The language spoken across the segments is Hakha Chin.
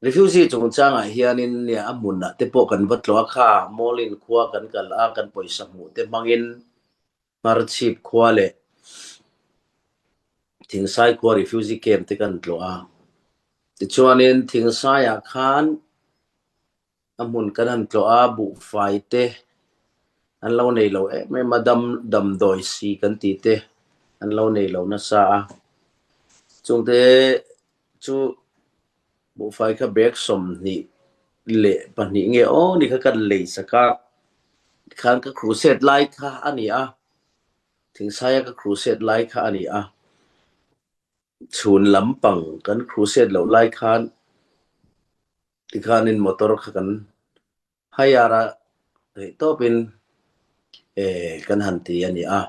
Refugee chungchangah hianin nia a hmun ah te pawh kan va tlawh a kha, Mawlin khua kan kal a, kan pawisa hmuh te hmangin Hmarchhip khua leh Thingsai khua refugee camp te kan tlawh a. Tichuanin Thingsai ah khan A hmun kan han tlawh a, buhfai te an lo nei lo em em a, dam damdawi si kan tih te an lo nei lo nasa a. Chungte chu buhfai kha bag 22 nge aw ni kha kan lei sak a, tikhan ka crusade lai kha a ni a, thingsaia ka crusade lai kha a ni a. Chhun lampang kan crusade loh lai khan Tikhanin motor kha kan hire a, theih tawpin kan han ti a ni a.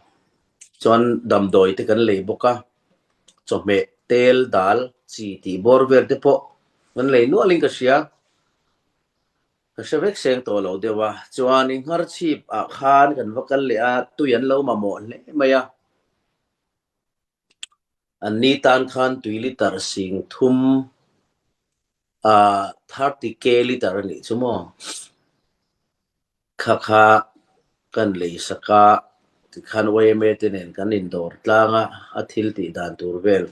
Chuan damdawi te kan lei bawk a, chawhmeh, tel, dal, chi tih bawr vel te pawh kan lei nualin ka hria. Ka hre vek seng tawh lo deuh a. Chuan i ngharchhip ah khan kan va kal leh a, tui an lo mamawh hle mai a. An ni tan khan tui liter 3000 30K liter a nih chu maw? Kha kha kan lei sak a, tikhan yma te nen kan indawr tlang a, a thil tih dan tur vel.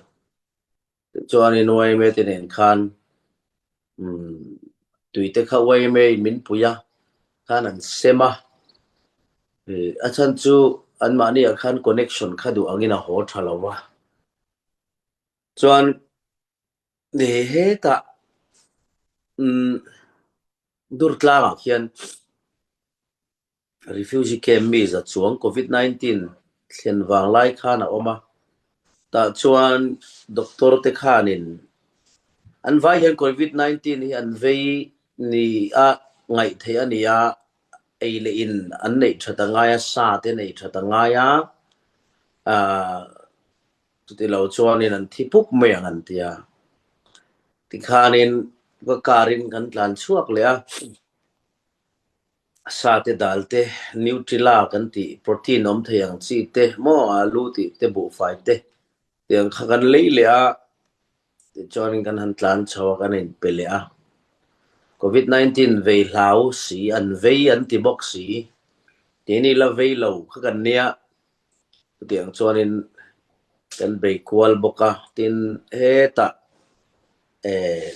Tichuanin yma te nen khan tuite kha yma in min pui a, khan an sem a. A chhan chu anmahni ah khan connection kha duh angin a haw tha lo va. Chuan hetah Durtlang ah khian Refugee camp mi za chuang Covid 19 thlen vang lai khan a awm a, tah chuan doctor te khanin an vai hian Covid 19 hi an vei ni a ngaih theih a ni a, ei leh in an neih that a ngai a, sa te neih that a ngai a, ah chuti lo chuanin an thi pup mai ang an ti a, tikhanin ka car in kan tlan chhuak leh a. Sa te dal te, Nutella kan tih protein awm thei ang chi te maw alu tih te buhfai te tiang kha kan lei leh a, tichuanin kan han tlan chho a kan inpe leh a. Covid 19 vei hlau si an vei an ti bawk si, keini la vei lo kha kan nia, chutiang chuanin kan bei kual bawk a, tin hetah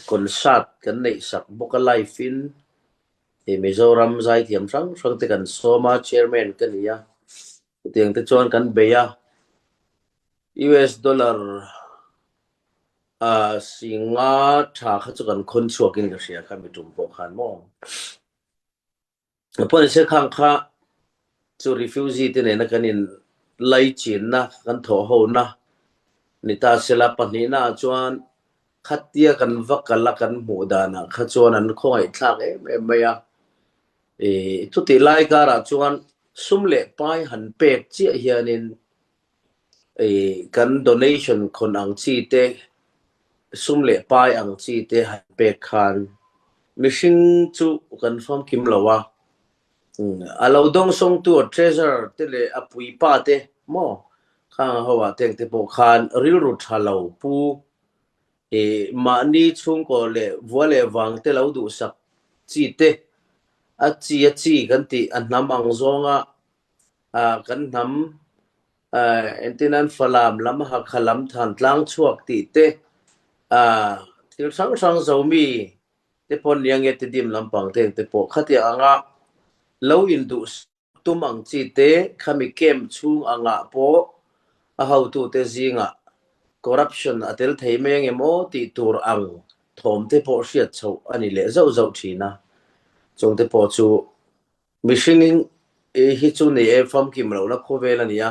concert kan neih sak bawk a live in Hei Mizoram zaithiam hrang hrang te kan sawm a, chairman ka ni a, chutiang te chuan kan bei a, US dollar ah singa tha kha chu kan khawn chhuak in ka hria kha mi tum pawh khan maw. Pawh khang kha chu refugee te nena kan in laichinna kan thawh hona ni ta sela pahnihna ah chuan Khatia kan va kal a kan hmuh danah kha chuan an khawngaihthlak em em mai a. Ih chutih lai karah chuan sum leh pai han pek chiah hianin ih kan donation khawn ang chi te, sum leh pai ang chi te han pek khan mihring chu kan famkim lo a. A lo dawngsawngtu treasurer te leh a puipa te maw khang ho ah teng te pawh khan rilru tha lo pu ih mahni chhungkaw leh vua leh vang te lo duhsak chi te a chi a chi kan tih a hnam ang zawnga ah kan hnam ah entirnan Falam lam Hakha lam Thantlang chhuak tih te ah thil hrang hrang Zomi te pawh nia nge ti dim lampang te te pawh khatiang anga lo induh tum ang chi te khami camp chhung angah pawh a hotute zingah corruption a tel thei mai ang em aw tih tur ang thawm te pawh hriat chhoh a ni leh zauh zauh thin a, chung te pawh chu mihring hi chu ni e famkim lohna khawvel a ni a,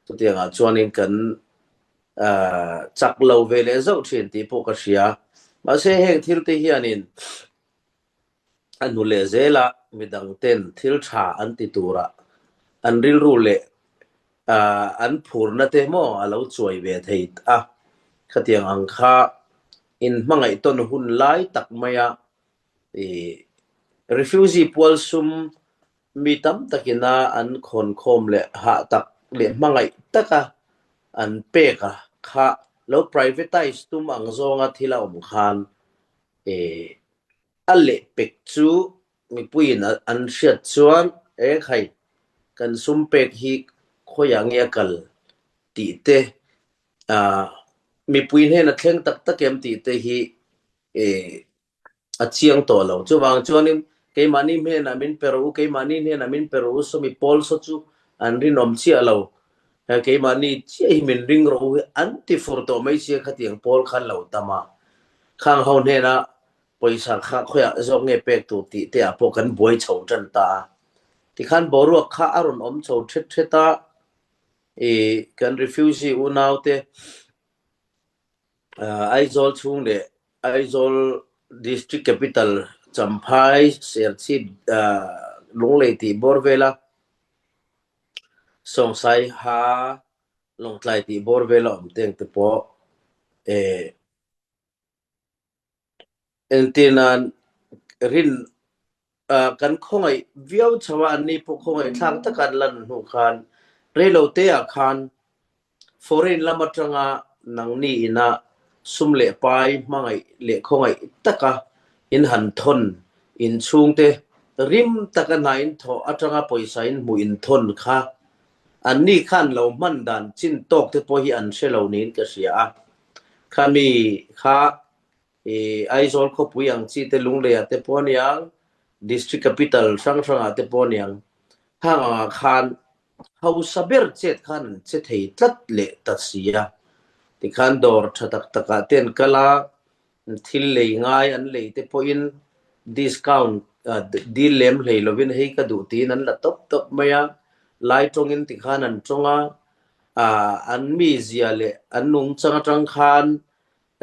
chutiangah chuanin kan chak lo ve leh zauh thin tih pawh ka hria. Mahse heng thil te hianin a hnu leh zela midang ten thil tha an ti tura an rilru leh an phurna te maw a lo chuai ve thei a. Khatiang ang kha inhmangaih tawn hun lai tak maia refugee pual sum Mi tam takina an khawnkhawm leh hah tak leh hmangaih taka an pek a kha lo privatise tum ang zawnga thil a awm khan. A lehpek chu mipuiin an hriat chuan ekhai kan sum pek hi khawiah nge a kal tih te, mipui hnen a thleng tak tak em tih te hi a chiang tawh lo. Chuvang chuanin keimahni hnenah min pe rawh u, keimahni hnenah min pe rawh u, sawmi pawl saw chu an rinawm chiah lo. Keimahni chiah hi min ring rawh u hi an ti fur tawh mai sia khatiang pawl khan lo tam a. Khang ho hnena pawisa kha khawiah zawk nge pek tur tih te ah pawh kan buai chho tan ta a. Tikhan boruak kha a rawn awm chho thet thet a, i kan refugee unaute Aizawl chhung leh Aizawl District Capital Champhai, Serchhip, Lunglei tih bawr vela Sawngsai ha Lawngtlai tih bawr vela awm teng te pawh entir nan rin kan khawngaih viau chho a, anni pawh khawngaih thlak taka an lan hnu khan reilo te ah khan foreign lam atanga nangni ina sum leh pai hmangaih leh khawngaih taka in han thawn in chhungte rim taka hna in thawh atanga pawisa in hmuh in thawn kha anni khan lo hman dan chin tawk te pawh hi an hre lo niin ka hria a, khami kha I Aizawl khawpui ang chi te Lunglei ah te pawh a niang, District Capital hrang hrang ah te pawh a niang. Hang ang ah khan hausa ber chet khan an che thei tlat leh ta si a. Tikhan dawr tha tak tak ah te an kal a, thil lei ngai an lei te pawhin discount dil lem hlei lovin hei ka duh tiin an la tawp tawp mai a. Lai tawngin tikhan an tawng a, an mizia leh an nungchang atang khan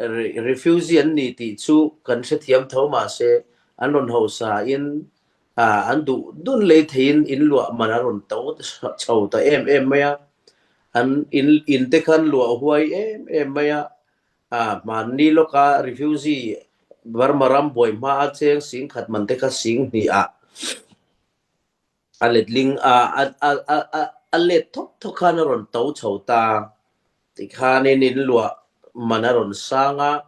Refugee an ni tih chu kan hrethiam tho mahse an rawn hausa in an duh dun lei theiin in luah man a rawn to chho ta em em mai a, an in in te khan luah huai em em mai a, hmanni lawka refugee Burma ram buai hma a cheng singkhat man te kha sing hnih ah A letling a, a, a, a, a, a let thawk thawk khan a rawn to chho ta. Tikhanin in luah man a rawn sang a,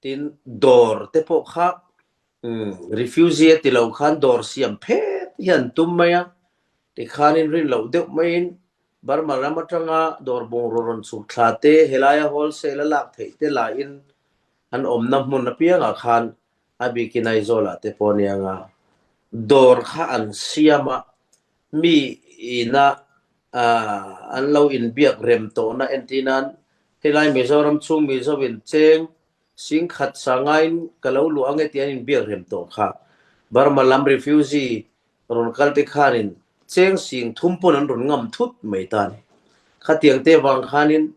tin dawr te pawh kha um, refugee a ti lo khan dawr siam phet hi an tum mai a. Tikhanin rin loh deuh maiin Burma ram atanga dawr bungraw rawn chhuk thla te, helaia wholesale a lak theih te lahin an awmna hmun apiangah khan A bikin Aizawlah te pawh ania nga dawr kha an siam a, mi ina an lo inbiak rem tawhna entir nan helai Mizoram chhung Mizo in cheng singkhat sangaiin ka lo luah ange tih an inbiak rem tawh kha. Burma lam refugee rawn kal te khanin cheng sing thum pawn an rawn ngam thut mai ta a ni. Khatiang te vang khanin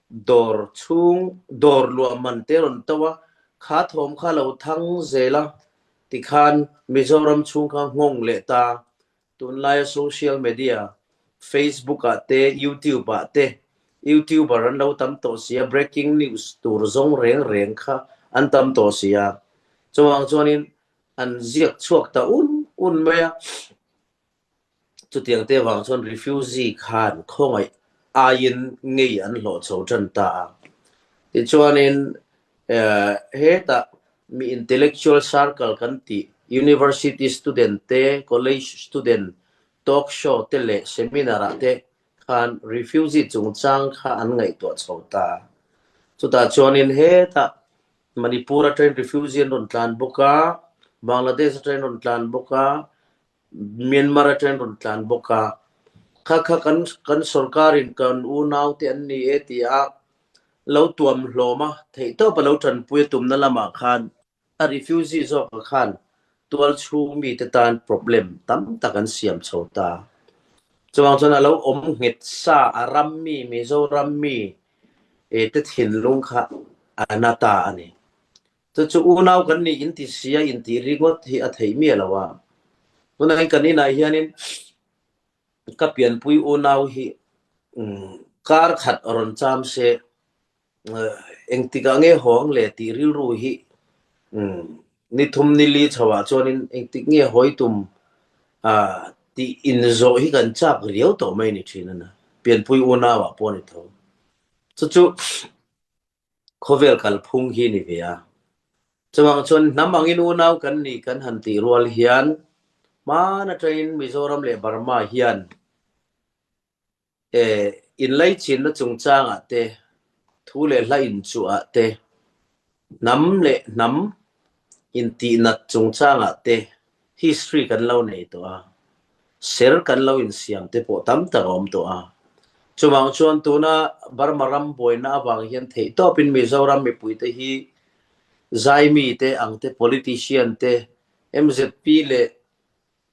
Dawr chhung dawr luah man te rawn to a, kha thawm kha lo thang zel a, tikhan Mizoram chhung kha nghawng leh ta. Tunlaia social media, Facebook ah te, YouTube ah te, YouTuber an lo tam tawh si a, breaking news tur zawng reng reng kha an tam tawh si a. Chuvang chuanin an ziak chhuak ta un un mai a. Chutiang te vang chuan refugee khan khawngaih aiin ngei an hlawh chho tan ta a. Tichuanin hetah mi intellectual circle kan tih university student te, college student talk show te leh seminar ah te khan refugee chungchang kha an ngaihtuah chho ta a. Chutah chuanin hetah Manipur atangin refugee an rawn tlan bawk a, Bangladesh atangin rawn tlan bawk a, Myanmar atangin rawn tlan bawk a, kha kha kan kan sorkarin kan unaute an ni e ti a lo tuam hlawm a, theihtawp a lo tanpui a tumna lamah khan a refugee zawkah khan tual chhung mite tan problem tam tak an siam chho ta. Chuvang chuan a lo awm nghet sa a ram mi Mizoram mi te thinlung kha a na ta a ni. Chu chu unau kan nih inti sia intih ringawt hi a theih miah lo a. Tunah hian kan inah hianin ka pianpui unau hi kar khat rawn cham se engtikah nge haw ang le tih rilru hi ni thum ni li chhoah chuanin engtik nge hawi tum tih inzawh hi kan chak riau tawh mai ni thin a na. Pianpui unauah pawh a ni tho. Chu chu Khawvel kalphung hi ni ve a. Chuvang chuan hnam angin unau kan nih kan han tih rual hian hmaan atangin Mizoram leh Burma hian inlaichinna chungchangah te, thu leh hla inchuhah te, hnam leh hnam intihnat chungchangah te history kan lo nei tawh a, ser kan lo insiam te pawh tam tak a awm tawh a. Chuvang chuan tuna Burma ram buaina avang hian theihtawpin Mizoram mipuite hi zaimi te ang te, politician te, MZP leh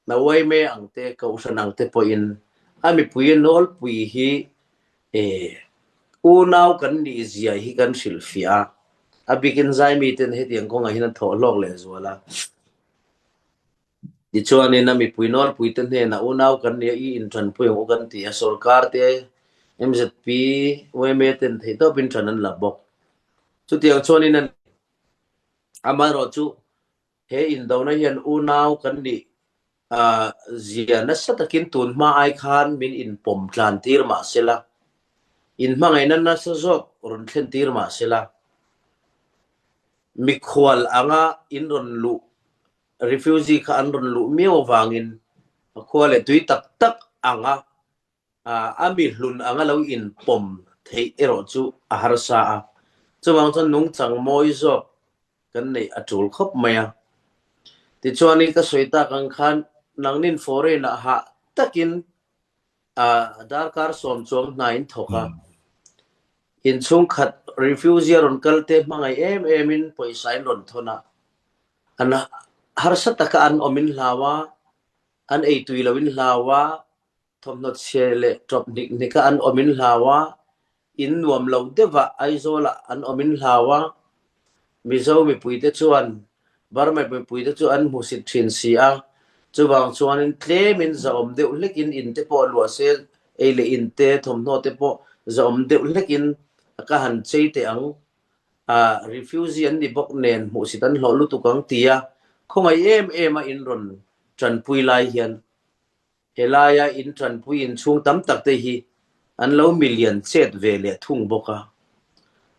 Nawaime ang te, Kohhran ang te pawhin a mipui nawlpui hi unau kan nih zia hi kan hrilhfiah a, a bikin zaimi ten hetiang kawngah hian an thawh hlawk lehzual a. Tichuanin a mipui nawlpui te hnenah unau kan nia i inṭanpui ang u kan ti a, sorkar te, MZP, yma ten theihtawpin ṭan an la bawk. Chutiang chuanin a ni. Amaherawhchu he indona hian unau kan nih zia nasa takin tun hma ai khan min inpawm tlan tir mah sela, inhmangaihna nasa zawk rawn thlen tir mah sela, mikhual anga in rawn luh refugee kha an rawn luh miau avangin a khua leh tui tak tak anga a mi hlun anga lo inpawm theih erawh chu a harsa a. Chuvang chuan nungchang mawi zawk kan neih a tul khawp mai a. Tichuanin ka sawi tak ang khan nangnin foreign-ah hah takin darkar sawm chuang hna in thawk a. Inchhungkhat refugee a rawn kal te hmangaih em emin pawisa in rawn thawn a. An harsa taka an awm in hlau a, an ei tui lo in hlau a, thawmhnaw chhia leh tawp hnik hnik a an awm in hlau a, in nuam lo deuh ah Aizawl ah an awm in hlau a, Mizo mipui te chuan Burma mipui te chu an hmusit thin si a, chuvang chuanin tlemin zahawm deuh hlekin in te pawh luah se, ei leh in te, thawmhnaw te pawh zahawm deuh hlekin ka han chei teh ang. Refugee an ni bawk nen hmuhsit an hlawh lutuk ang tia khawngaih em em a in rawn tanpui lai hian helaia in tanpui inchhung tam tak te hi an lo milian chet ve leh thung bawk a.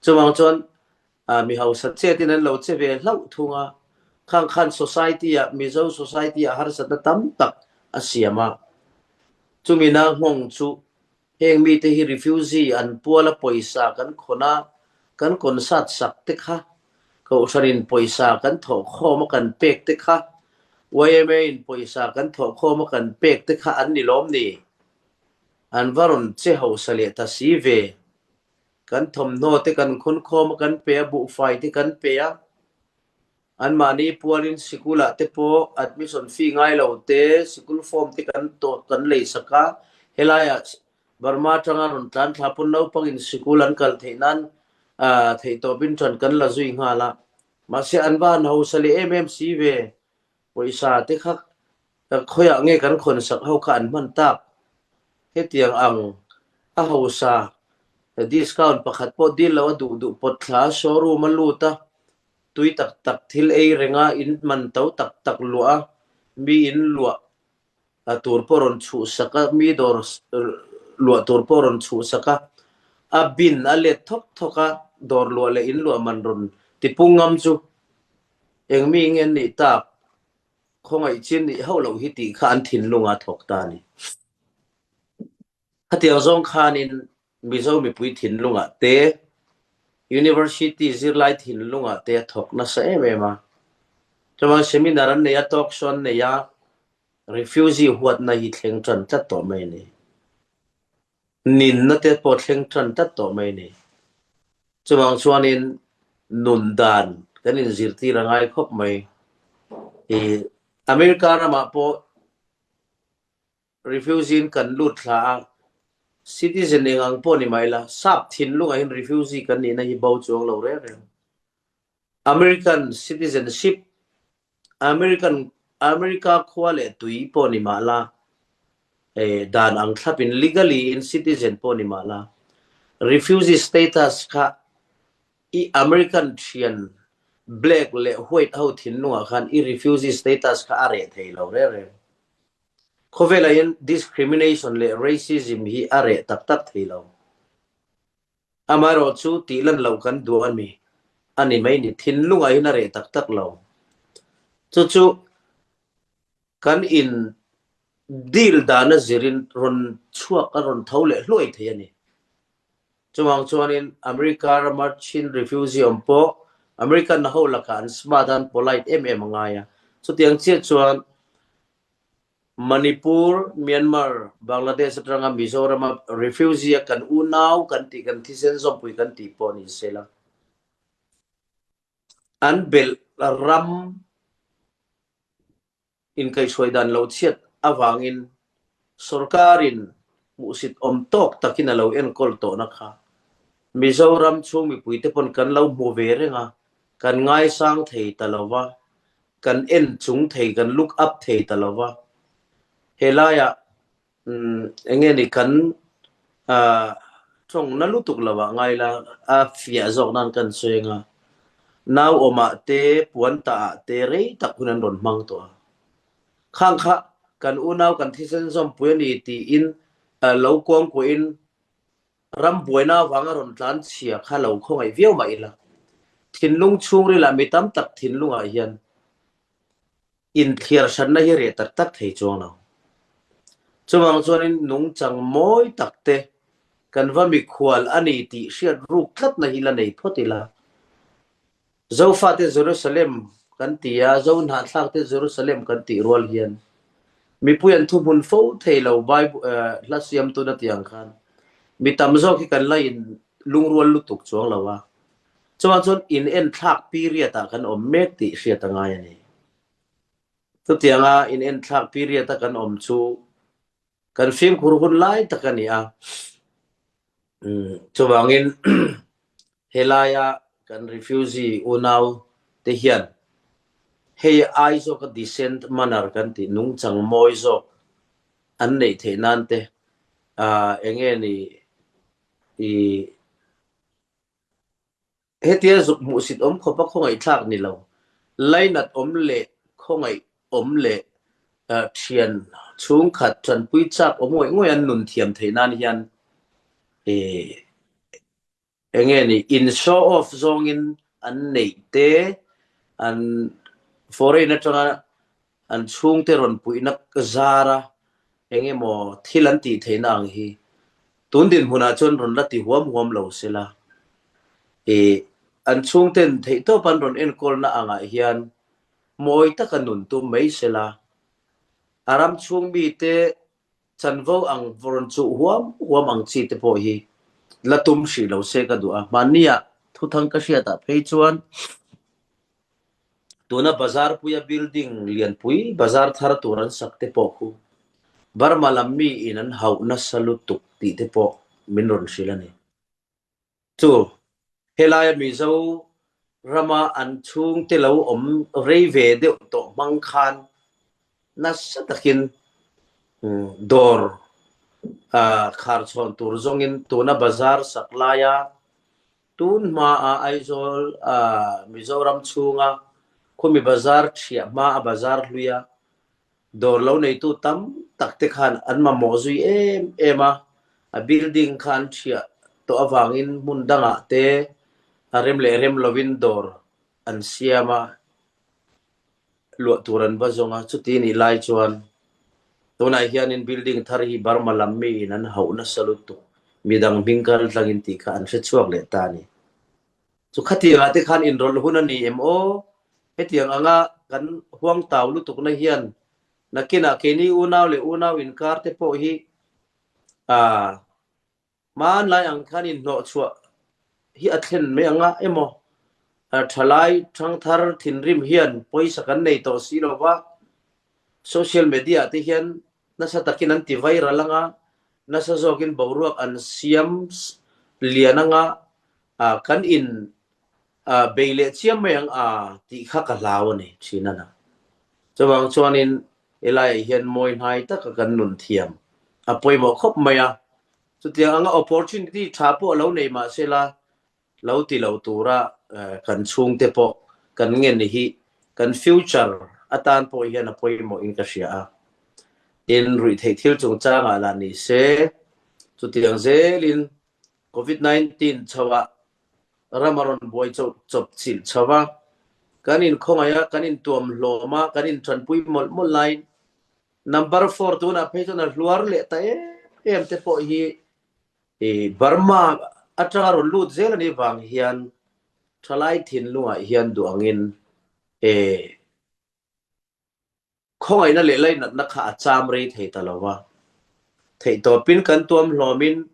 Chuvang chuan mi hausa chetin an lo che ve hlauh thung a, khang khan society ah Mizo society ah harsatna tam tak a siam a. Chumina nghawng chu Heng mite hi refugee an puala pawisa kan khawn a, kan concert sak te kha, Kohhranin pawisa kan thawhkhawm a kan pek te kha, yma in pawisa kan thawhkhawm a kan pek te kha an ni lawm ni? An va rawn che hausa leh ta si ve. Kan thawmhnaw te kan khawnkhawm a kan pe a, buhfai te kan pe a. Anmahni pualin sikulah te pawh admission fee ngai lo te, sikul form te kan tawt kan lei sak a, helaiah Burma atanga rawn tlan thla pawn naupangin sikul an kal theih nan theihtawpin ṭan kan la zui nghal a. Mahse an va han hausa leh em em si ve, pawisa te kha khawiah nge kan khawn sak ho kha an hman tak? Hetiang ang a hausa discount pakhat pawh dil lo a duh duh pawt thla a showroom a lut a, Tui tak tak thil ei renga in man to tak tak luah a, mi in luah tur pawh rawn chhuhsak a, mi dawr luah tur pawh rawn chhuhsak a, a bin a let thawk thawk a, dawr luah leh in luah man rawn tipung ngam chu eng mi nge an nih tak, khawngaih chin nih hauh loh hi tih kha an thinlunga thawk ta a ni. Khatiang zawng khanin Mizo mipui thinlungah te, University zirlai thinlungah te a thawk nasa em em a. Chuan seminar an nei a, talk show an nei a, refugee huatna hi thleng tan tlat tawh mai a ni. Ninna te pawh thleng tan tlat tawh mai a ni. Chuvang chuanin nun dan kan inzirtir a ngai khawp mai. America ramah pawh Refugee in kan lut thla a, citizen eng ang pawh ni mai la, sap thinlungah hian refugee kan nihna hi bo chuang lo reng reng. American citizenship, American America khua leh tui pawh ni mah la, eh, dan ang thlapin legally in citizen pawh ni mah la, refugee status kha i American thian black leh white ho thinlungah khan i refugee status kha a reh thei lo reng reng. Khawvelah hian discrimination leh racism hi a reh tak tak thei lo. Amaherawhchu tih lan loh kan duh a ni. A ni mai ni. Thinlung ah hin a reh taktak lo. Cucu kan in deal dan a zirin rawn chuak a rawn tho leh hluai thei a ni. Chuvang chuanin America rama Chin refugee awm pawh American ho lakah an smart a, an polite em em a ngai a. Chutiang chiah chuan Manipur, Myanmar, Bangladesh atanga Mizorama refugee a kan unau kan tih, kan thisen zawmpui kan tih pawh ni sela. An belh ram inkaihhruai dan lo chhiat avangin sorkarin hmuhsit awm tawk takin a lo enkawl tawhna kha Mizoram chhung mipuite pawn kan lo hmu ve reng a, kan ngaisang thei ta lo va, kan en chung thei, kan look up thei ta lo va. Helaiah Eng nge ni kan tawng na lutuk lo ah ngai la, a fiah zawk nan kan sawi ang a, nau awm ah te, puan tah ah te rei tak hun an rawn hmang tawh a. Khang kha kan unau kan thisen zawmpui a ni tiin lo kuangkuah in ram buaina avanga rawn tlan chhia kha lo khawngaih viau mah ila, thinlung chhungril ah mi tam tak thinlung ah hian Inthliar hranna hi reh tak tak thei chuang lo. Chuvang chuanin nungchang mawi tak te kan va mikhual a ni tih hriat ruk tlatna hi la nei phawt ila. Zofate Jerusalem kan ti a, Zohnahthlakte Jerusalem kan tih rual hian mipui an thuhmun fo thei lo Bible hla siamtuna tih ang khan mi tam zawk hi kan la in lungrual lutuk chuang lo a. Chuvang chuan in enthlak period ah kan awm mek tih hriat a ngai a ni. Chutianga in enthlak period a kan awm chu kan fimkhur hun lai tak a ni a. Chuvangin helaia kan refugee unau te hian hei ai zawka decent manner kan tih nungchang mawi zawk an neih theih nan te eng nge ni i Hetia zuk hmuhsit awm khawpa khawngaihthlak ni lo, lainat awm leh khawngaih awm leh thian chhungkhat tanpui chak awm ngawih ngawih an nun thiam theih nan hian eng nge ni in show off zawngin an neih te an foreign atanga an chhungte rawn puihna zara eng emaw thil an tih theihna ang hi tun dinhmunah chuan rawn la ti huam huam lo sela. Ih, an chhungten theihtawp an rawn enkawlna angah hian mawi taka nun tum mai sela. A ram chhung mite chanvo ang rawn chuh huam huam ang chi te pawh hi la tum hrih lo se ka duh a. Hmanniah thuthang ka hriatah phei chuan Tuna bazar puia building lianpui bazar thar tur an sak te pawh khu Burma lam mi in an hauh nasa lutuk tih te pawh min rawn hrilh a ni. Chu helaia Mizo rama an chhungte lo awm rei ve deuh tawh hmang khan nasa takin dawr khar chhawn tur zawngin tuna bazar sak laia Tun hmaa Aizawl Mizoram chhunga khumi bazar thiah hmaa bazar hluia dawr lo neitu tam tak te khan an mamawh zui em em a, a building kha an thiah tawh avangin hmun dangah te a rem leh rem lovin dawr an siam a. Luah tur an va zawng a, chuti nih lai chuan tunah hianin building thar hi Burma lam miin an hauh nasa lutuk, midang hming kal tlangin tih kha an hre chhuak leh ta a ni. Chu khatiangah te khan inrawlh hun a ni em aw? Hetiang anga kan huangtau lutukna hian nakinah keini unau leh unau inkar te pawh hi aa Hmanlai ang khan inhnawhchhuah hi a thlen mai anga emaw, thalai thangthar thinrim hian pawisa kan nei tawh si lo va, social media te hian nasa takin an ti viral anga, nasa zawkin boruak an siam lian anga, kan in bei leh chiam mai ang a tih kha ka hlau a ni thin a na. Chuvang chuanin helaiah hian mawi hnai taka kan nun thiam a pawimawh khawp mai a, chutiang anga opportunity tha pawh lo nei mah sela lo ti lo tura kan chhungte pawh kan ngen hi kan future atan pawh hian a pawimawh in ka hria a. Tin, ruihtheih thil chungchangah lah ni se, chutiang zelin Covid 19 chhoah. Ram a rawn buai chawpchilh chho a, kan in khawngaih a, kan in tuam hlawm a, kan in ṭanpui mawlh mawlh laiin number four tunah phei chuan a hluar leh ta em em te pawh hi i Burma aṭanga rawn lut zel a nih vang hian ṭhalai thinlungah hian duh angin e Khawngaihna leh lainatna kha a cham rei thei ta lo va. Theihtawpin kan tuam hlawmin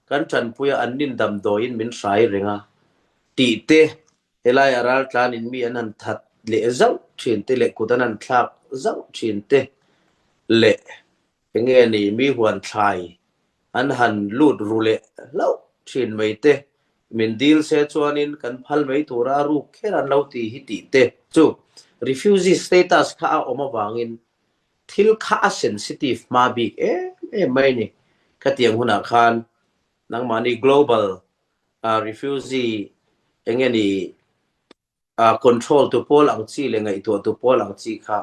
kan ṭanpuia an nin damdawiin min hrai reng a tih te, helaiah raltlanin mi an han that leh zauh ṭhin te leh kut an han thlak zauh ṭhin te leh enge ni mi huan thlai an han lut ru leh hlauh thin mai te, min dil se chuanin kan phal mai tura a ruk kher an lo ti hi tih te chu refugee status kha a awm avangin thil kha a sensitive hma bik em em mai a ni. Khatiang hunah khan nangmahni global refugee enge ni control tu pawl ang chi leh ngaihtuah tu pawl ang chi kha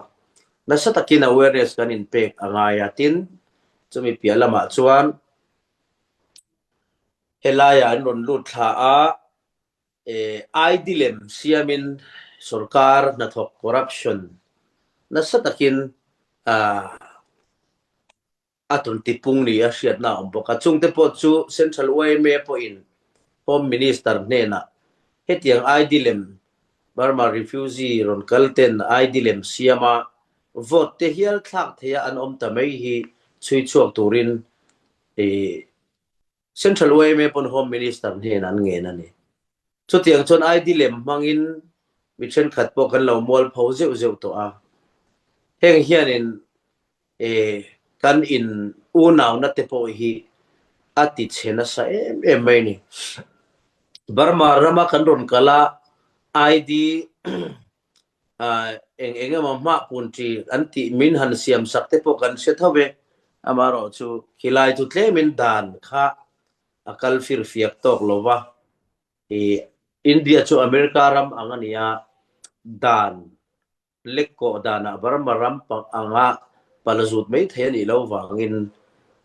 nasa takin awareness kan inpek a ngai a. Tin, chumi piah lamah chuan helaiah an rawn lut thla a, ID lem siamin sorkar hnathawk corruption nasa takin a tawn tipung ni a hriatna a awm bawk a. Chungte pawh chu Central yma pawhin Home Minister hnenah hetiang ID lem Burma refugee rawn kal ten ID lem siama vote te hial thlak theia an awm ta mai hi chhui chhuak turin Central yma pawn Home Minister hnenah an ngen a ni. Chutiang chuan ID lem hmangin mi thenkhat pawh kan lo mualpho zeuh zeuh tawh a. Heng hianin E, kan in unauna te pawh hi a ti chhe nasa em em mai ni. Burma rama kan rawn kal a, ID eng eng emaw hmah pun chi an tih min han siam sak te pawh kan hre tho ve. Amaherawh chu khilai chu tlemin dan kha a kal firfiak tawk lo va. I India chu America ram ang a ni a, dan Lekkawh danah Burma ram anga pal zut mai thei a nih loh vangin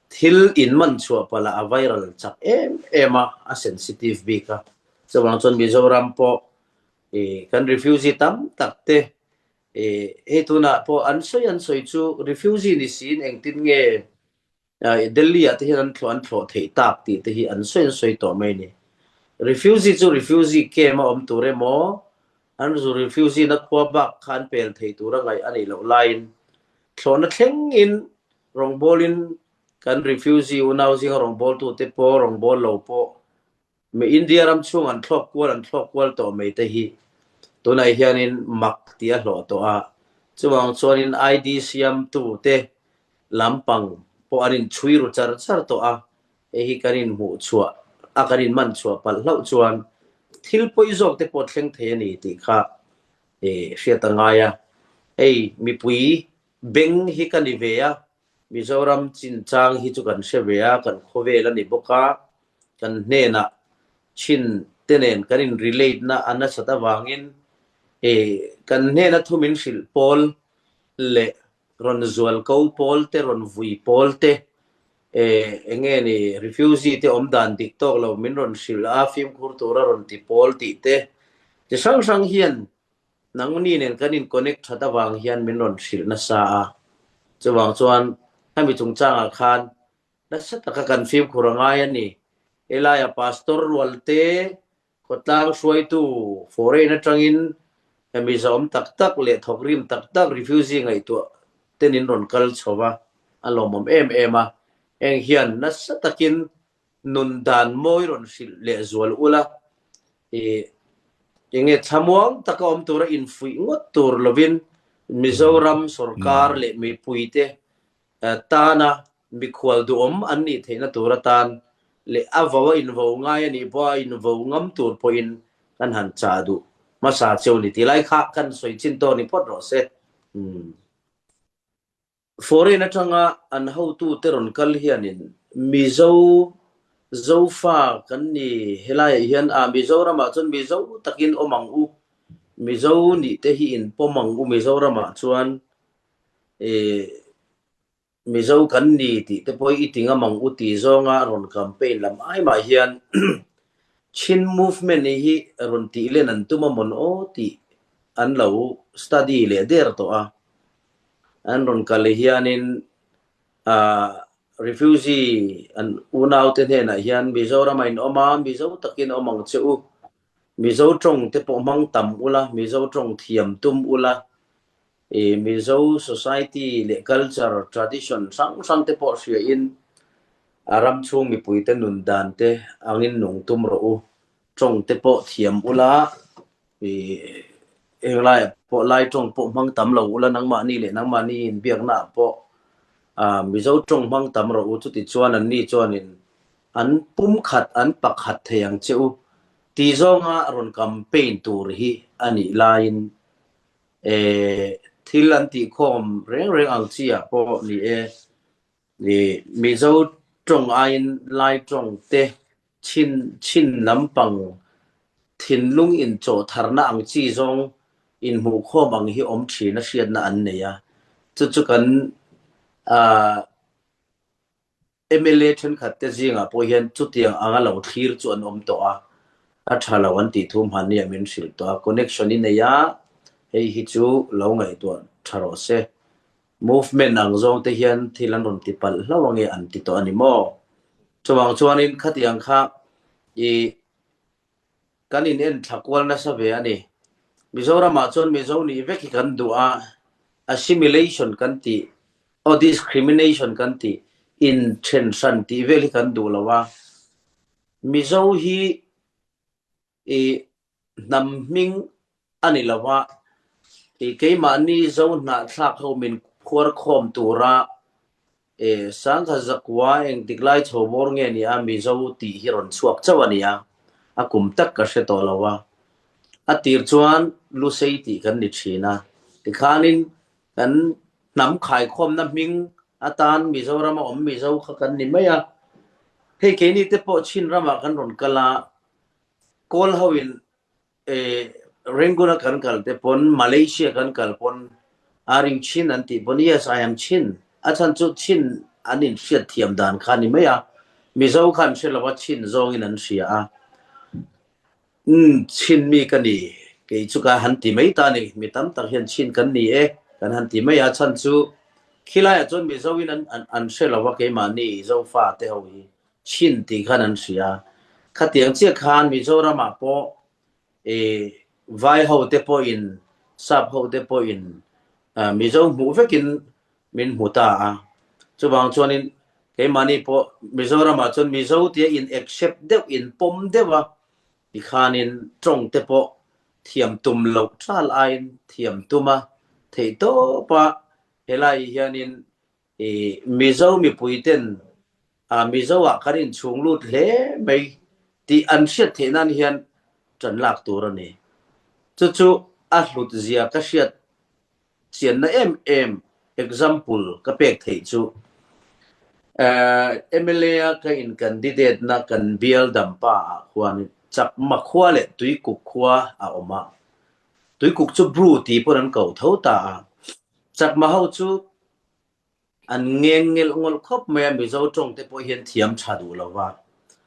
thil inman chhuah palh ah a viral chak em em a, a sensitive bik a. Chuvang chuan Mizoram pawh kan refugee tam tak te hei tunah pawh an sawi an sawi chu refugee ni siin engtin nge Delhi ah te hian an thlawh an thlawh theih tak tih te hi an sawi an sawi tawh mai a ni. Refugee chu refugee camp a awm tur emaw, an zu refugee na khua bak kha an pel thei tur a ngaih a nih loh laiin thlawhna thlengin rawngbawlin kan refugee unau zinga rawngbawltute pawh rawngbâwl lo pawh Mi India ram chhung an thlawk kual an thlawk kual tawh mai te hi tunah hianin mak tih a hlawh tawh a, chuvang chuanin ID siamtu te lampang pawh an inchhui ru char char tawh a, hei hi kan inhmuh chhuah a kan inman chhuah palh hlauh chuan thil pawi zawk te pawh thleng thei a ni tih kha hriat a ngai a, hei mipui beng hi ka ni ve a, Mizoram chinchang hi chu kan hre ve a, kan khawvel a ni bawk a, kan hnenah chin te nen kan in relate na a nasat avangin kan hnena thu min hrilh pawl leh rawn zual ko pawl te, rawn vui pawl te, eng nge ni refugee te awm dan dik tawk lo min rawn hrilh a, fimkhur tura rawn ti pawl tih te chi hrang hrang hian Nangni nen kan in connect that avang hian min rawn hrilh nasa a, chuvang chuan hemi chungchangah khan nasa taka kan fimkhur a ngai a ni. Helaiah Pastor Rualte khawtlang hruaitu foreign atangin hemi zahawm tak tak leh thawkrim tak tak refugee ngaihtuah ten in rawn kal chho va, a lawmawm em em a. Heng hian nasa takin Nun dan mawi rawn hrilh leh zual ula, i enge thlamuang taka awm tura infuih ngawt tur lovin Mizoram sorkar leh mipuite tana mikhual duhawm an nih theihna tur atan leh a vo a invo ngai a nih pawh a invo ngam tur pawhin kan han chah duh hmasa cheu ni tih lai kha kan sawi chin tawk ni phawt rawh se. Foreign atanga an hotute rawn kal hianin Mizo Zofa kan ni helaiah hian ah Mizoramah chuan Mizo takin awm ang u, Mizo nih te hi in pawm ang u Mizoramah chuan ih Mizo kan ni tih te pawh i ti ngam ang u tih zawnga rawn campaign lam ai mah hian. Chin movement hi rawn tih len an tum a mawn aw tih an lo study leh der tawh a. An rawn kal hianin ah refugee an unaute hnenah hian Mizoram ah in awm a, Mizo takin awm ang che u. Mizo tawng te pawh hmang tam ula, Mizo tawng thiam tum ula, i Mizo society leh culture, tradition hrang hrang te pawh hriain a ram chhung mipuite nun dan te angin nung tum rawh u. Tawng te pawh thiam ula, i englaiah pawh lai tawng pawh hmang tam lo ula, nangmahni leh nangmahni inbiaknaah pawh Mizo tawng hmang tam rawh u. Chutichuan anni chuanin an pumkhat, an pakhat thei ang che u tih zawnga rawn campaign tur hi a nih laiin thil an tihkhawm reng reng ang chi ah pawh ni e, Mizo tawng aiin Lai tawng te chin chin lampang thinlung inchawh tharna ang chi zawng inhmuhkhawm ang hi awm thin a hriatna an nei a, chu chu kan Mla thenkhat te zingah pawh hian chutiang anga lo thlir chu an awm tawh a, a tha lo an tih thu hmanni ah min hrilh tawh a, connection i nei a, hei hi chu lo ngaihtuah tha rawh se. Movement ang zawng te hian thil an rawn ti palh hlauh ange an ti tawh a ni maw? Chuvang chuanin khatiang kha i Kan in en thla kual nasa ve a ni. Mizoramah chuan Mizo nih vek hi kan duh a, assimilation kan tih, aw discrimination kan tih, inthen hran tih vel hi kan duh lo a. Mizo hi i hnam hming a ni lo a, i keimahni Zo hnahthlak ho min phuar khawm tura E, Sangha zakua engtik lai chho bawr nge ni a Mizo tih hi rawn chhuak chauh a ni a, a kum tak ka hre tawh lo a. A tir chuan Lusei tih kan ni thin a, tikhanin kan hnam khaikhawmna hming atan Mizorama awm Mizo kha kan ni mai a. Hei keini te pawh Chin ramah kan rawn kal a, Kawl hoin E Rangoon a kan kal te pawn Malaysia kan kal pawn Are you Chin an tih pawn Yes I am Chin a chhan chu Chin an in hriat thiam dan kha ni mai a Mizo kha an hre lo a Chin zawng in an hria a Umm Chin mi ka ni kei chu ka han ti mai ta ni mi tam tak hian Chin kan ni e kan han ti mai a chhan chu khilai ah chuan Mizo in an an hre lo a keimahni Zofa te ho hi Chin tih khan an hria. Khatiang chiah khan Mizoram ah pawh i vai ho te pawhin sap ho te pawhin Mizo hmuh vekin min hmu ta a. Chuvang chuanin keimahni pawh Mizoram ah chuan Mizo tia in accept deuh in pawm deuh a tikhanin tawng te pawh thiam tum loh tal aiin thiam tum a theihtawp a helai hianin I Mizo mipui ten a Mizo ah kan inchhung lut hle mai tih an hriat theih nan hian tan lak tur a ni. Chu chu a hlut zia ka hriat chianna em em example ka pek theih chu mla a ka in candidate na kan bial dampa ah khuan Chakma khua leh Tuikuk khua a awm a. Tuikuk chu Bru tih pawn an ko tho ta a. Chakma ho chu An ngeng ngelh ngawlh khawp mai a, Mizo tawng te pawh hian thiam tha duh lo va.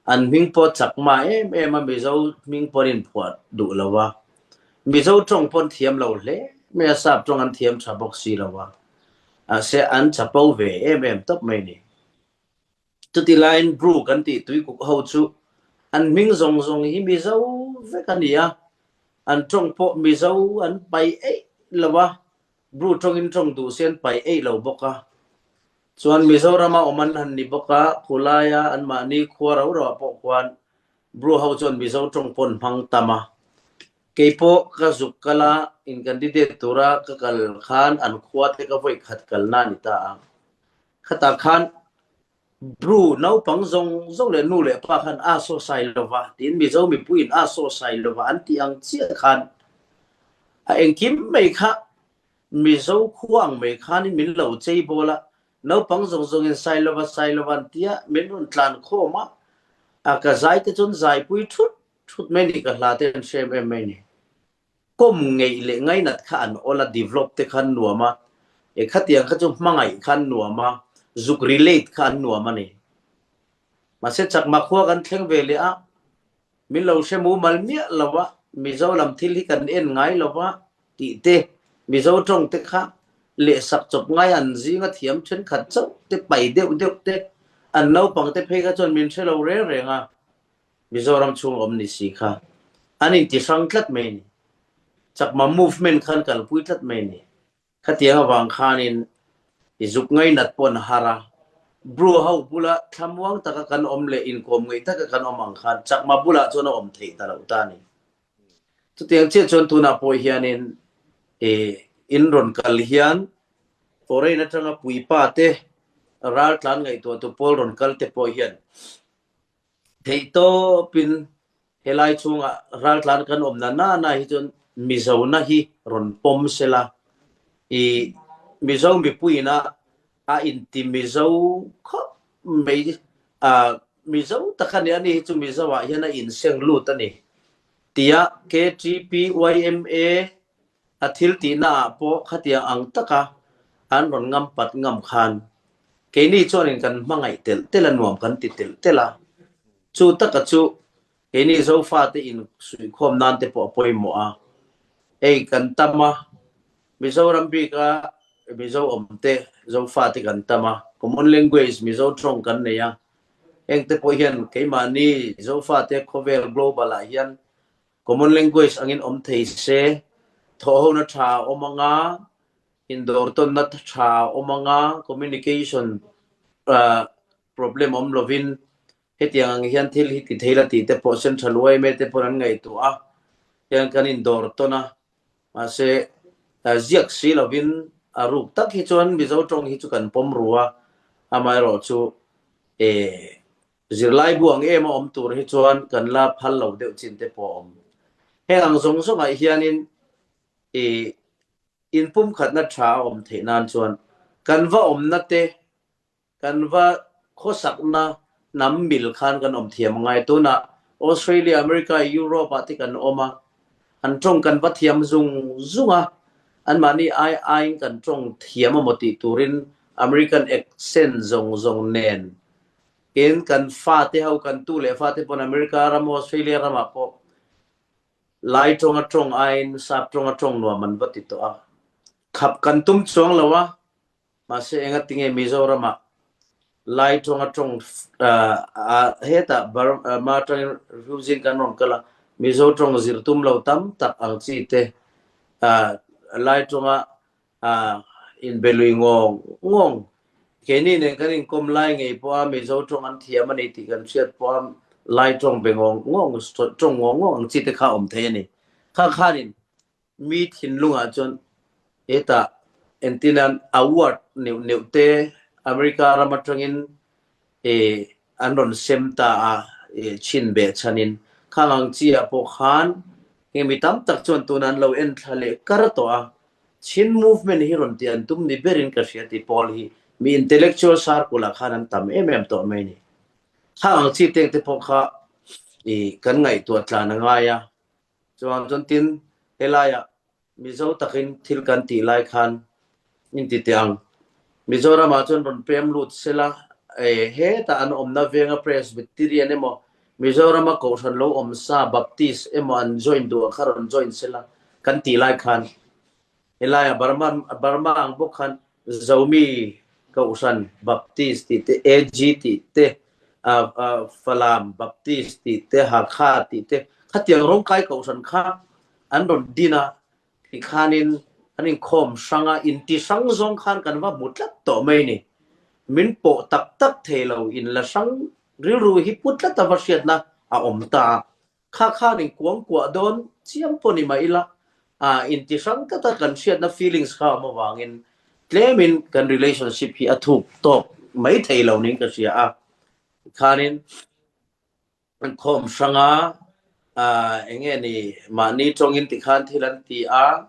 An hming pawh chak mah em em a, Mizo hming pawh an inphuah duh lo va. Mizo tawng pawh an thiam lo hle mai a, sap tawng an thiam tha bawk si lo va. Mahse an chapo ve em em tawp mai a ni. Chuti laiin Bru kan tih tuikuk ho chu an hming zawng zawng hi Mizo vek a ni a, an tawng pawh Mizo an pai eih lo a, Bru tawngin tawng duh se an pai eih lo bawk a. Chuan Mizorama awm an han ni bawk a, khulaia anmahni khua rau rauah pawh khuan Bru ho chuan Mizo tawng pawh an hmang tam a. Keipawh ka zuk kal a, in candidate tura ka kal khan an khua te ka vawi khat kalna a ni ta a. Khatah khan Bru naupang zawng zawng leh nu leh pa khan a saw sai lova tiin Mizo mipuiin a saw sai lova an tih ang chiah khan a engkim mai kha Mizo khua ang mai khanin min lo chei bawl a, naupang zawng zawngin sai lova sai lova an tia min rawn tlan khawm a, a ka zai te chuan zaipui thut thut mai ni ka hla te an hre em em mai ni. Kawm ngeih leh ngainat kha an awl a, develop te kha an nuam a, e khatiang kha chu hmangaih kha an nuam a, zuk relate kha an nuam a ni. Mahse chakma khua kan thleng ve leh a, Min lo hre mumal miah lo a, Mizo lam thil hi kan en ngai lo a tih te, Mizo ṭawng te kha lehsak chawp ngai an zing a thiam ṭhenkhat chauh te pai deuh deuh te, an naupang te phei kha chuan min hre lo reng reng a, Mizoram chhung awm ni si kha an inti hrang tlat mai a ni. Chakma movement khan kalpui tlat mai a ni. Khatiang avang khanin i zuk ngainat pawh an har a, Bru ho bula thlamuang taka kan awm leh inkawm ngeih taka kan awm ang khan Chakma bulah chuan a awm theih ta loh ta a ni. Chutiang chiah chuan tunah pawh hianin i in rawn kal hian foreign atanga puipa te raltlan ngaihtuahtu pawl rawn kal te pawh hian Theihtawpin helai chhungah raltlan kan awm na na hi chuan Mizona hi rawn pawm sela, i Mizo mipuiina a inti Mizo khawp mai, Mizo tak a ni, ani hi chu Mizo ah hian a inseng lut a ni tia KTPYMA A thil tihna ah pawh khatiang ang taka an rawn ngam pat ngam khan keini chuanin kan hmangaih telh telh a, nuam kan ti telh telh a. Chu taka chu keini Zofate insuihkhawm nan te pawh a pawimawh a. Hei kan tam a, Mizoram bika Mizo awmte Zofate kan tam a, common language Mizo tawng kan nei a. Hengte pawh hian keimahni Zofate khawvel global ah hian Common language angin awm thei se, thawhhona tha a awm anga, indawrtawnna tha a awm anga, communication problem awm lovin hetiang ang hian thil hi ti thei la tih te pawh Central yma te pawn an ngaihtuah a, hian kan indawrtawn a, mahse ziak si lovin a ruk tak hi chuan Mizo tawng hi chu kan pawm ru a, amaherawhchu Zirlaibu ang em a awm tur hi chuan kan la phal lo deuh chin te pawh a awm. Heng ang zawng zawngah hianin i inpumkhatna tha a awm theih nan chuan kan va awmna te, kan va khawsakna hnam mil khan kan awm thiam a ngai. Tunah Australia, America, Europe ah te kan awm a, an tawng kan va thiam zung zung a, anmahni ai aiin kan tawng thiam a maw tih turin American accent zawng zawng nen Tin, kan fate ho, kan tu leh fate pawn America ram, Australia ramah pawh Lai tawnga tawng aiin Sap tawnga tawng nuam an va ti tawh a. Khap kan tum chuang lo a, mahse engatinge Mizoramah Lai tawnga tawng hetah Burma atangin refugee in kan rawn kal a, Mizo tawng zir tum lo tam tak ang chi te Lai tawnga A inbe lui ngawng ngawng. Keini nen kan inkawm lai ngei pawh a Mizo tawng an thiam a ni tih kan hriat pawh a Lai tawng be ngawng ngawng, tawng ngawng ngawng ang chi te kha a awm thei a ni. Kha khanin mi thinlungah chuan hetah entirnan award neuh neuh te America ram atangin E an rawn sem ta a, e chhin beh chhanin khang ang chi ah pawh khan heng mi tam tak chuan tuna an lo en thla leh kar tawh a, Chin movement hi rawn tih an tum ni berin ka hria tih pawl hi mi intellectual circle ah khan an tam em em tawh mai ni. Khang ang chi teng te pawh kha e kan ngaihtuah tlan a ngai a, chuan chuan tin helaiah Mizo takin thil kan tih lai khan in ti teh ang. Mizoramah chuan rawn pem lut sela, hetah an awmna venga Presbyterian emaw, Mizorama Kohhran lo awm sa Baptist emaw an join duh ang kha rawn join sela kan tih lai khan helaiah Burma Burma ang bawk khan Zomi Kohhran Baptist tih te, AG tih te, Falam Baptist tih te, Hakha tih te khatiang rawngkai Kohhran kha An rawn din a, tikhanin an inkhawm hrang a, inti hrang zawng khan kan va hmu tlat tawh mai ni. Min pawh tak tak thei lo, in la hrang rilru hi pu tlat a va hriatna a awm ta a. Kha khan inkuang kuah dawn chiam pawh ni mah ila, inti hrang tlat a kan hriatna feelings kha a awm avangin tlemin kan relationship hi a thuk tawk mai thei lo niin ka hria a. Tikhanin. An khawm hrang a, eng nge ni mahni tawngin tikhan thil an ti a,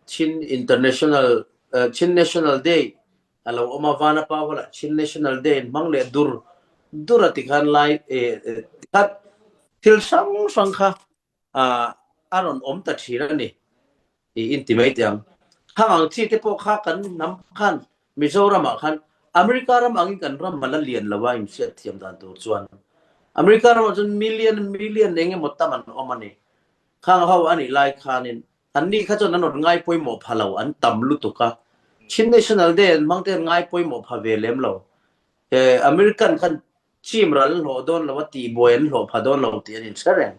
Chin International Chin National Day a lo awm a, Vanapa Hall-ah Chin National Day an hmang leh dur dur a tikhan lai tikhan thil hrang hrang kha a rawn awm ta thin a ni tiin ti mai teh ang. Khang ang chi te pawh kha kan hnam khan Mizoramah khan America ram angin kan ram a la lian lo a inhriat thiam dan tur chuan. America ramah cun million million eng emaw tam an awm a ni. Khang ho an ih lai khanin annih kha cun an rawn ngai pawimawh pha lo, an tam lutuk a. Chin National Day an hmang te an ngai pawimawh pha ve lem lo. American khan chimral an hlawh dawn lo a, tihbuai an hlawh pha dawn lo tih an inhre reng.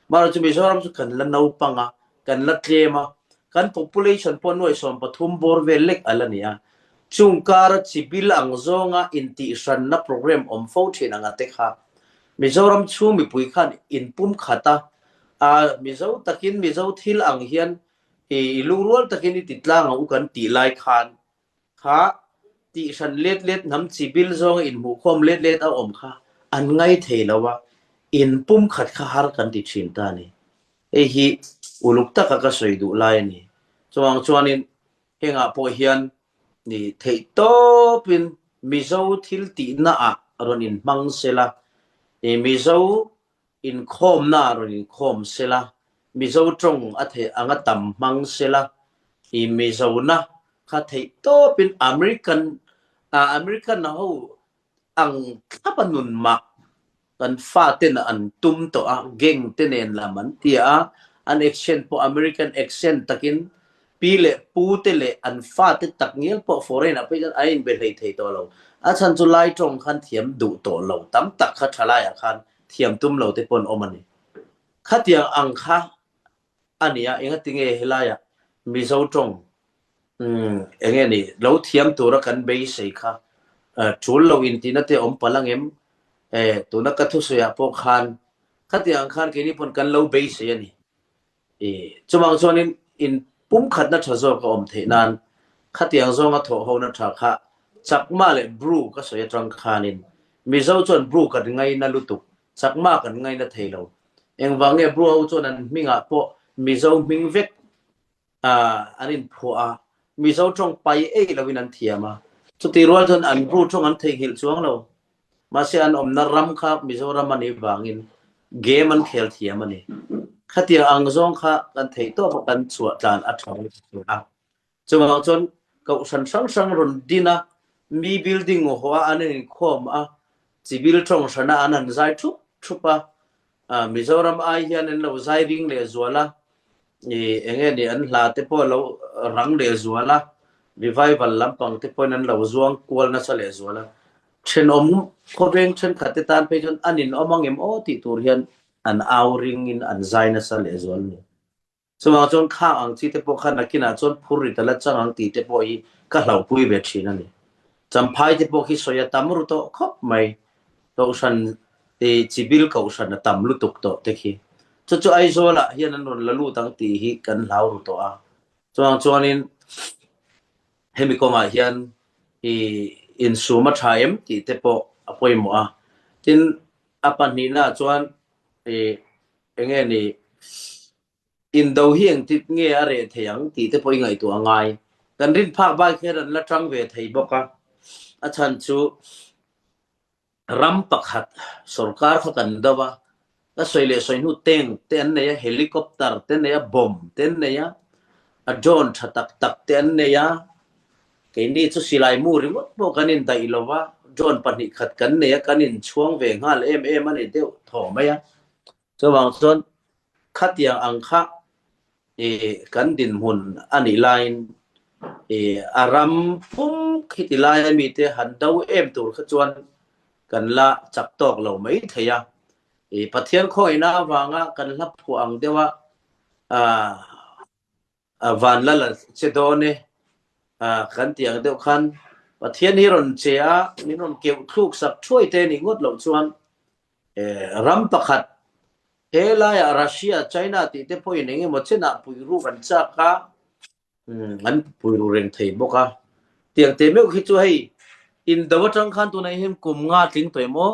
Mahrawh chu Mizoram chu kan la naupang a, kan la tlem a, kan population pawh nuai 13 bawr vel lek a la ni a. Chung kara chibil ang zawnga intihhranna program awm fo thin anga te kha Mizoram chhung mipui khan inpumkhat a, a Mizo takin Mizo thil ang hian i lungrual takin i ti tlang ang u kan tih lai khan kha tihhran let let hnam chibil zawnga inhmuhkhawm let let a awm kha an ngai thei lo a, inpumkhat kha har kan ti thin ta a ni. Hei hi uluk taka ka sawi duh lai a ni. Chuvang chuanin hengah pawh hian ni theih tawpin Mizo thil tihnaah rawn inhmang sela, Mizo Inkhawmna rawn inkhawm sela, Mizo tawng a theih anga tam hmang sela, i Mizona kha theih tawpin American American ho ang thlap a nun mah kan faten an tum tawh a, gang te nen lam an tia a, an accent pawh American accent takin Pi leh pu te leh an fate takngial pawh foreign ah phei chuan an inbe hlei thei tawh lo. A chhan chu Lai tawng khan thiam duh tawh lo tam tak kha thalai ah khan thiam tum lo te pawh an awm a ni. Khatiang ang kha a ni a, engatinge helaiah Mizo tawng enge ni lo thiam tura kan beisei kha tul lo intihna te awm palh angem? Tuna ka thusawi ah pawh khan khatiang ang khan keini pawn kan lo beisei a ni. Chuvang chuanin in pumkhatna tha zawk a awm theih nan khatiang zawnga thawhhona tha kha Chakma leh Bru ka sawi atang khanin Mizo chuan Bru kan ngaina lutuk, Chakma kan ngaina thei lo. Engvang nge Bru ho chuan an hmingah pawh Mizo hming vek an inphuah a, Mizo tawng pai ei loin an thiam a, chutih rual chuan an Bru tawng an theihnghilh chuang lo. Mahse an awmna ram kha Mizoram a nih vangin game an khel thiam a ni. Khatiang ang zawng kha kan theih tawp a kan chhuah tlan a tha a. Chuvang chuan kohhran hrang hrang rawn din a, mi building haw a an inkhawm a, chibil tawng hrana an han zai thup thup a, Mizoram ai hian an lo zai ring lehzual a, eng nge ni an hla te pawh a lo rang lehzual a, revival lampang te pawhin an lo zuang kual nasa lehzual a. Thenawm khawveng thenkhat te tan phei chuan an inawm ang em aw tih tur hian an au ringin an zai nasa lehzual a ni. Chuvang chuan khang ang chi te pawh kha nakinah chuan phur rit a la chang ang tih te pawh hi ka hlauhpui ve thin a ni. Champhai te pawh khi sawi a tam ru tawh khawp mai. Kohhran i chibil kohhran a tam lutuk tawh te khi. Chu chu Aizawlah hian an rawn la lut ang tih hi kan hlau ru tawh a. Chuvang chuanin hemi kawngah hian i insum a tha em tih te pawh a pawimawh a. Tin, a pahnihnaah chuan i enge ni indo hi engtit nge a reh thei ang tih te pawh i ngaihtuah a ngai. Kan rin phak bak hian an la tang ve thei bawk a, a chhan chu ram pakhat sorkar kha kan do a, ka sawi leh sawi hnu tank te an nei a, helicopter te an nei a, bomb te an nei a, a drone tha tak tak te an nei a, keini chu silai mu ringawt pawh kan indaih lo va, drone 2 khat kan nei a, kan inchhuang ve nghal em em a ni deuh thaw mai a. Chuvang chuan khatiang ang kha kan dinhmun a nih laiin a ram pum khiti laia mite han do em tur kha chuan kan la chak tawk lo mai thei a. Pathian khawngaihna avanga kan hla phuah ang deuha Vanlal a che dawn e kan tih ang deuh khan Pathian hi rawn che a, min rawn keuh thluk sak thuai te nih ngawt loh chuan ram pakhat he laiah Russia, China tih te pawhin eng emaw chenah puiru kan chak a, an puiru reng thei bawk a. Tiang te meuh khi chu hei indo atang khan tunah hian kum nga tling tawh emaw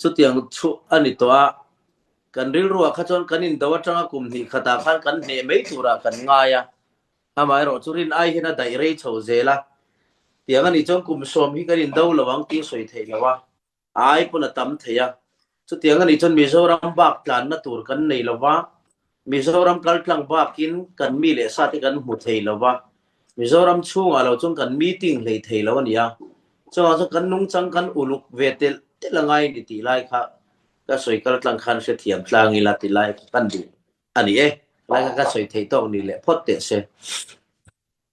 Chutiang chhuah a ni tawh a, kan rilruah kha chuan kan indo atanga kum hnih khatah khan kan hneh mai turah kan ngai a, amaherawh chu rin ai hian a daih rei chho zel a, tiang a nih chuan kum 10 hi kan indo lo ang tih sawi theih lo a, a ai pawn a tam thei a, chutiang a nih chuan Mizoram bak tlanna tur kan nei lo va, Mizoram kaltlang bakin kan mi leh sa te kan hmu thei lo va, Mizoram chhungah lo chuan kan meeting hlei thei lo a ni a, chuvang chuan kan nungchang kan uluk ve telh. telh a ngai ni ti lai kha ka sawi kal tlang khan hrethiam tlang ila ti lai kha kan duh a ni e. Lai kha ka sawi thei tawk ni leh phawt teh se.